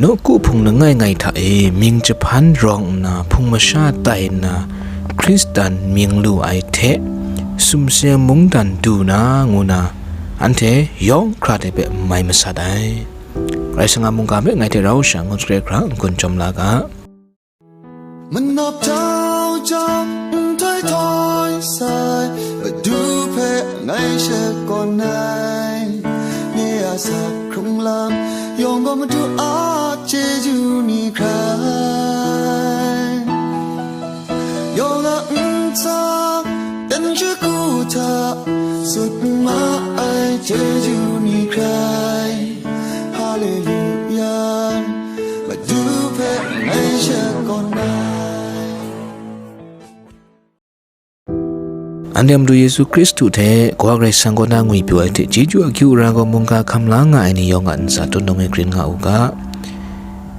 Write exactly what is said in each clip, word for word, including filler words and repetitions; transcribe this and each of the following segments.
Nawku hpung langai ngai hta e mying jahpan rawng nna, hpung masha tai nna, Hkristan mying lu ai hte, sumsing mungdan du na, ngu na, anhte yawng hkra hte hpe mai masat ai. Karai Kasang a mungga hpe ngai hte rau sha ngut hkra n-gun chyawm la ga. Manap jau jau, nhtoi htoi sai, Madu hpe ngai shakawn ai. Nye a sa hkrung lam yawng gaw Madu a chyeju ni hkrai. Yawng a ntsa, dan shagu hta, tsun ma ai chyeju ni hkrai. Haleluya, Madu hpe ngai shakawn ai. Anhte Madu Yesu Hkristu hte Kawa Karai Kasang kaw na ngwi pyaw ai hte, chyeju akyu ara gaw mungga hkam la nga ai ni yawng a ntsa tut nang e grin nga u ga.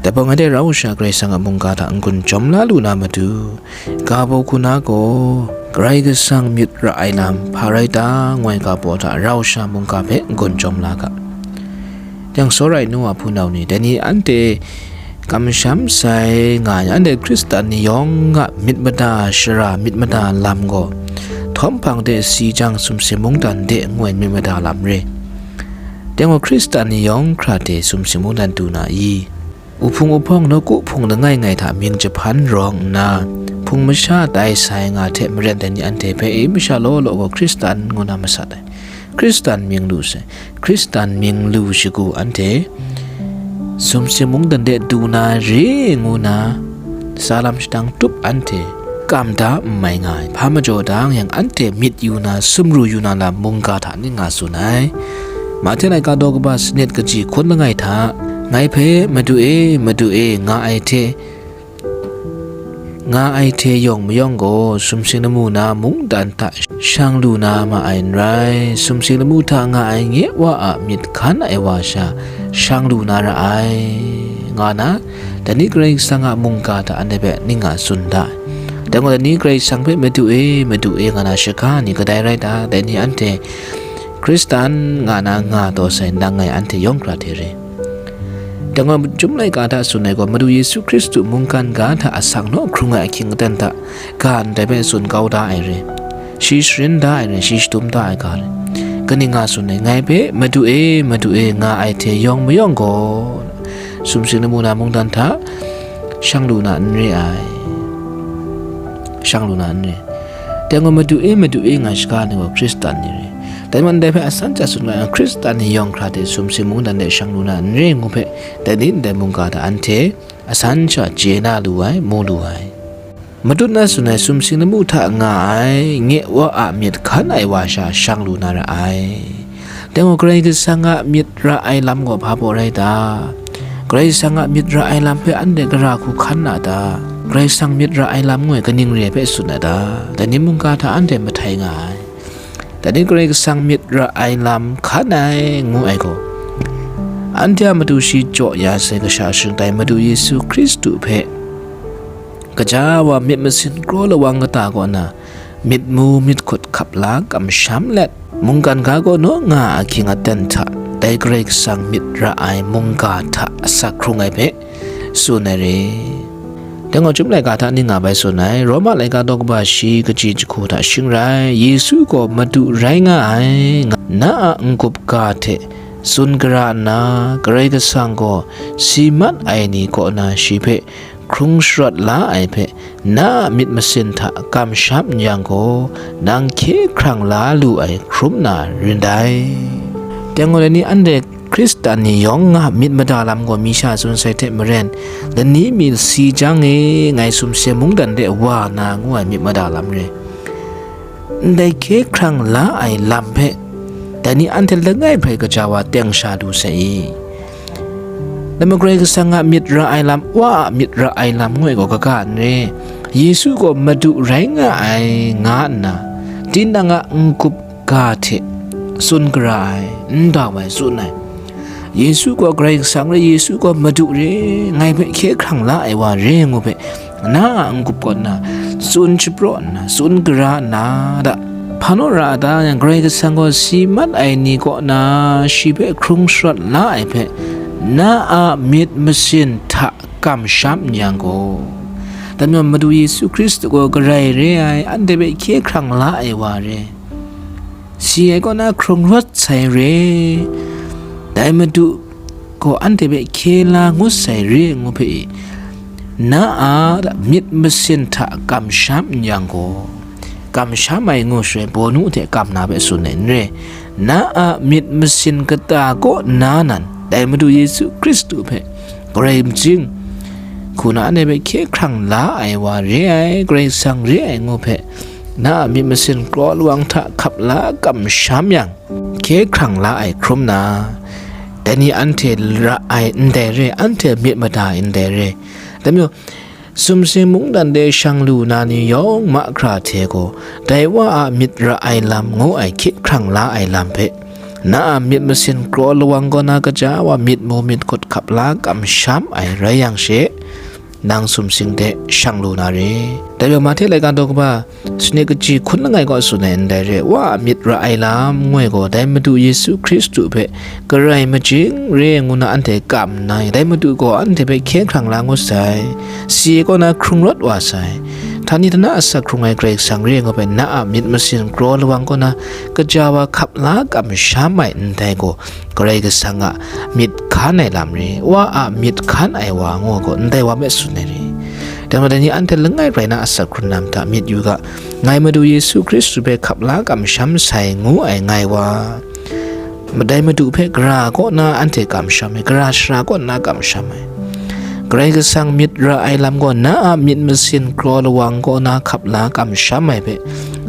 Dai hpang ngai hte rau sha Karai Kasang a mungga hta n-gun chyawm la lu na matu, ga baw hku na gaw, Karai Kasang myit ra ai lam hpa rai ta, ngu ai ga baw hta rau sha mungga hpe n-gun chyawm la ga. Yang tsawra ai nu wa hpunau ni, dai ni anhte kamsham sai nga ai, anhte Hkristan ni yawng a myit mada shara, myit mada lam gaw, htawm hpang de si jang, sumsing mungdan de ngu ai myit mada lam re. Dai gaw Hkristan ni yawng hkra hte sumsing mungdan du na i? Uhpung uhpawng nawku hpung langai ngai hta mying jahpan rawng nna, hpung masha tai sai nga hte maren dai ni anhte hpe, e masha law law gaw Hkristan ngu na masat ai. Hkristan mying lu sai. Hkristan mying lu shagu anhte sumsing mungdan de du na re ngu na, sa lam shadang tup anhte kam da n mai nga ai. Hpa majaw dang yang, anhte myit yu na, sumru yu na lam mungga hta ning nga tsun ai. Mahte laika daw kaba sanit kaji hkun langai hta, ngai hpe, "Madu e, Madu e," nga ai hte, nga ai hte yawng mayawng gaw, sumsing lamu na mungdan hta shang lu na ma ai n rai. Sumsing lamu hta nga ai nye Wa a myit hkan ai wa sha shang lu na ra ai, nga na, dai ni Karai Kasang a mungga hta anhte hpe ning nga tsun da ai. Dai gaw, dai ni Karai Kasang hpe, "Madu e, Madu e," nga na shaga ni kadai rai ta? Dai ni anhte Hkristan nga na nga taw sai ndang ai anhte yawng hkra hte re. Dai gaw, Chyum laika hta tsun ai gaw, Madu Yesu Hkristu mungkan ga hta asak naw hkrung ai ahkying aten hta ga ndai hpe tsun kau da ai re. Shi sharin da ai re, shi shadum da ai ga re. Kaning nga tsun ai, ngai hpe, "Madu e, Madu e," nga ai hte yawng mayawng gaw, sumsing lamu na mungdan hta shang lu na n re ai. Shang lu na n re. Dai gaw, "Madu e, Madu e," nga shaga ni gaw Hkristan ni re. Dai man dai hpe asan sha tsun nga yang, Hkristan ni yawng hkra hte sumsing mungdan de shang lu na n re ngu hpe, dai ni ndai mungga hta anhte asan sha chye na lu ai, mu lu ai. Matut na tsun ai, sumsing lamu hta nga ai nye Wa a myit hkan ai wa sha shang lu na ra ai. Dai gaw, Karai Kasang a myit ra ai lam gaw hpa baw rai ta? Karai Kasang a myit ra ai lam hpe anhte gara hku hkan na ta? Karai Kasang myit ra ai lam ngu ai kaning re ai hpe tsun na ta? Dai ni mungga hta anhte mahtai nga ai. Dai ni Karai Kasang myit ra ai lam hkan ai ngu ai gaw, anhte a matu shi jaw ya sai Kasha shingtai Madu Yesu Hkristu hpe, gaja wa myit masin kraw lawang kata kaw na, myit mu myit hkut hkap la kamsham let, mungkan ga kaw naw nga ahkying aten hta, dai Karai Kasang myit ra ai mungga hta asak hkrung ai hpe tsun ai re. Dai gaw, Chyum laika hta ning nga bai tsun ai, Roma laika daw kaba shi kaji jahku hta shing rai, Yesu gaw Madu rai nga ai, nga na a n-gup ga hte tsun gara nna, Karai Kasang gaw si mat ai ni kaw na shi hpe hkrung sharawt la ai hpe, na a myit masin hta kamsham n yang gaw, nang hkye hkrang la lu ai hkrum na rin dai. Dai gaw, dai ni anhte Hkristan ni yawng a myit mada lam gaw mi sha tsun sai hte maren, lani mi si jang e, ngai sumsing mungdan de wa na ngu ai myit mada lam re. Ndai hkye hkrang la ai lam hpe, dai ni anhte langai hpe gaja wa teng sha lu sai i? Dai majaw Karai Kasang a myit ra ai lam, Wa a myit ra ai lam ngu ai gaw kaga n re. Yesu gaw Madu rai nga ai, nga nna, tinang a n-gup ga hte tsun gara ai, n dau ai, tsun ai. Yesu gaw Karai Kasang re, Yesu gaw Madu re, ngai hpe hkye hkrang la ai wa re ngu hpe, na a n-gup kaw nna, tsun shapraw nna, tsun gara nna, da, hpa naw ra a ta yang, Karai Kasang gaw si mat ai ni kaw na shi hpe hkrung sharawt la ai hpe, na a myit masin hta kamsham n yang gaw, dan maw, Madu Yesu Hkristu gaw Karai re ai, anhte hpe hkye hkrang la ai wa re. Si ai kaw na hkrung rawt sai re, dai Madu gaw anhte hpe hkye la ngut sai re ngu hpe e, na a myit masin hta kamsham n yang gaw, kamsham ai ngu shaloi bawnu hte kam na hpe tsun ai n re, na a myit masin kata kaw nna nan, dai Madu Yesu Hkristu hpe Karai majing hku na anhte hpe hkye hkrang la ai wa re ai, Karai Kasang re ai ngu hpe, na a myit masin kraw lawang hta hkap la kamsham yang, hkye hkrang la ai hkrum na, dai ni anhte ra ai ndai re, anhte myit mada ai ndai re. Dai majaw, sumsing mungdan de shang lu na ni yawng mahkra hte gaw, dai wa a myit ra ai lam ngu ai hkye hkrang la ai lam hpe, na a myit masin kraw lawang kaw na kaja wa myit mu myit hkut hkap la kamsham ai rai yang she, nang sumsing de shang lu na re. Dai majaw, Mahte laika daw kaba sanit kaji hkun langai kaw tsun ai ndai re, wa a myit ra ai lam ngu ai gaw, dai Madu Yesu Hkristu hpe Karai majing re ngu na anhte kam nna, dai Madu gaw anhte hpe hkye hkrang la ngut sai, si ai kaw na hkrung rawt wa sai, htani htana asak hkrung ai Karai Kasang re ngu hpe na a myit masin kraw lawang kaw na kaja wa hkap la kamsham ai ndai gaw, Karai Kasang a myit hkan ai lam re, wa a myit hkan ai wa ngu gaw ndai wa hpe tsun ai re. Dai majaw, dai ni anhte langai rai na asak hkrun lam hta myit yu ga, ngai Madu Yesu Hkristu hpe hkap la kamsham sai ngu ai ngai wa, madai Madu hpe gara kaw na anhte kamsham ai, gara shara kaw na kamsham ai. Karai Kasang myit ra ai lam gaw, na a myit masin kraw lawang kaw na hkap la kamsham ai hpe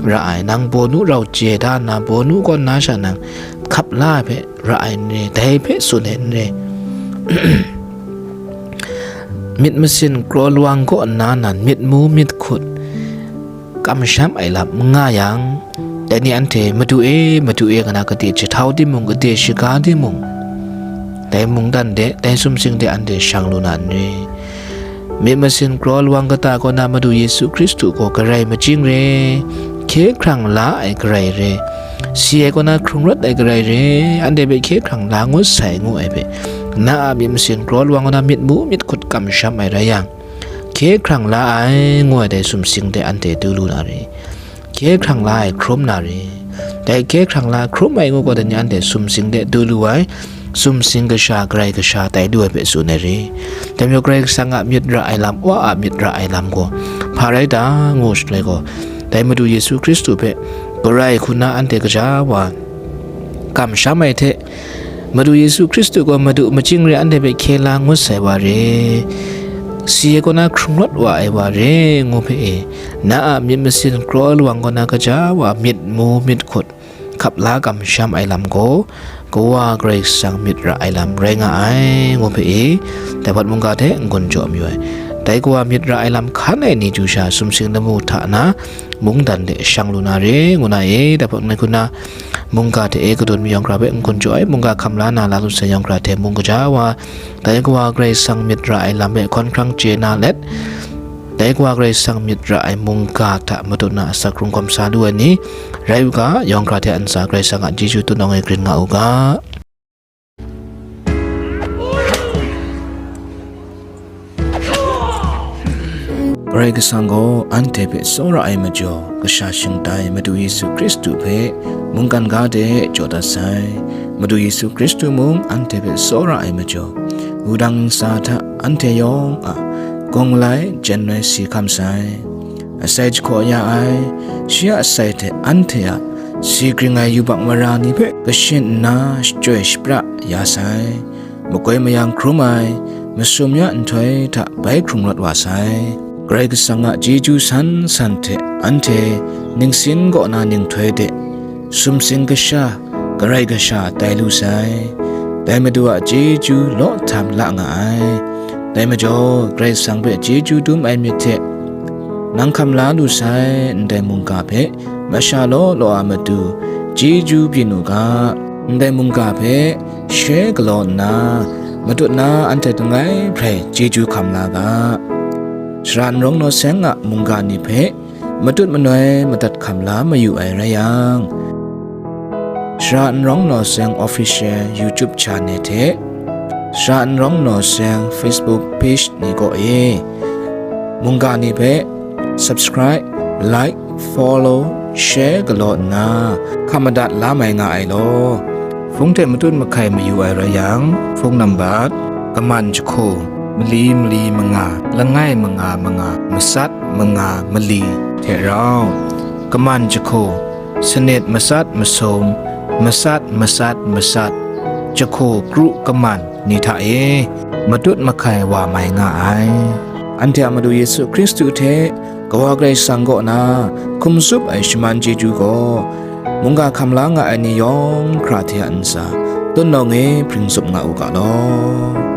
ra ai, nang bawnu rau chye da nna, bawnu kaw na sha nang hkap la ai hpe ra ai n re, dai hpe tsun ai n re. Myit masin kraw lawang kaw nna nan myit mu myit hkut kamsham ai lam n nga yang, dai ni anhte, "Madu e, Madu e," nga na gade jahtau timung, gade shaga timung, dai mungdan de, dai sumsing de anhte shang lu na n re? Myit masin kraw lawang kata kaw na Madu Yesu Hkristu gaw Karai majing re, hkye hkrang la ai Karai re, si ai kaw na hkrung rawt ai Karai re, anhte hpe hkye hkrang la ngut sai ngu ai hpe, na a myit masin kraw lawang kaw na myit mu myit hkut kamsham ai rai yang, hkye hkrang la ai ngu ai dai sumsing de anhte du lu na re. Hkye hkrang la ai hkrum na re. Dai hkye hkrang la hkrum ai ngu gaw, dai ni anhte sumsing de du lu ai, sumsing kasha, Karai Kasha tai lu ai hpe tsun ai re. Dai majaw, Karai Kasang a myit ra ai lam, wa a myit ra ai lam gaw hpa rai ta ngu shaloi gaw, dai Madu Yesu Hkristu hpe Karai hku na anhte kaja wa kamsham ai hte, Madu Yesu Hkristu gaw Madu majing re, anhte hpe hkye la ngut sai wa re, si ai kaw na hkrung rawt wa ai wa re ngu hpe e, na a myit masin kraw lawang kaw na kaja wa myit mu myit hkut hkap la kamsham ai lam gaw, Kawa Karai Kasang myit ra ai lam rai nga ai ngu hpe e, dai hpawt mungga hte n-gun jaw mayu ai. Dai Kawa myit ra ai lam hkan ai ni chyu sha sumsing lamu hta na mungdan de shang lu na re ngu na e, dai hpawt ngai hku na mungga hte e kadun mi yawng hkra hpe n-gun jaw ai, mungga hkam la na la lu sai yawng hkra hte mung kaja wa, dai Kawa Karai Kasang myit ra ai lam hpe hkawn hkrang chye na let, dai Kawa Karai Kasang myit ra ai mungga hta matut na asak hkrung hkawm sa lu ai ni rai u ga, yawng hkra hte a ntsa Karai Kasang a chyeju tut nawng e grin nga u ga. Karai Kasang gaw anhte hpe tsawra ai majaw, kasha shingtai Madu Yesu Hkristu hpe mungkan ga de jaw dat sai. Madu Yesu Hkristu mung anhte hpe tsawra ai majaw, wudang ntsa hta anhte yawng a gawng malai jen ai si hkam sai. Asai jahkaw ya ai, shi a asai hte anhte a si gring ai yubak mara ni hpe kashin nna shachyoi shapra ya sai. Makoi mayang hkrum ai, masum ya nhtoi hta bai hkrung rawt wa sai. Karai Kasang a chyeju san san hte anhte ningsin kaw na ninghtoi de sumsing kasha, Karai Kasha tai lu sai. Dai Madu a chyeju law htam la nga ai. Dai majaw, Karai Kasang hpe chyeju dum ai myit hte nang hkam la lu sai ndai mungga hpe masha law law a matu chyeju byin u ga. Ndai mungga hpe she galaw nna, matut na anhte langai hprai chyeju hkam la ga. Sara n rawng naw seng a mungga ni hpe matut manoi madat hkam la mayu ai rai yang, Sara n rawng naw seng Official YouTube channel hte Sara n rawng naw seng Facebook page ni kaw e, mungga ni hpe subscribe, like, follow, share galaw nna, hkam madat la mai nga ai law. Hpung hte matut mahkai mayu ai rai yang, hpung nambat, kaman jahku, mali mali manga, langai manga manga, masat manga mali hte rau, kaman jahku, sanit masat masum, masat masat masat, jahku kru kaman ni hta e matut mahkai wa mai nga ai. Anhte a Madu Yesu Hkristu hte Kawa Karai Kasang kaw na hkum tsup ai shaman chyeju gaw, mungga hkam la nga ai ni yawng hkra hte a ntsa, tutnawng e hpring tsup nga u ga law.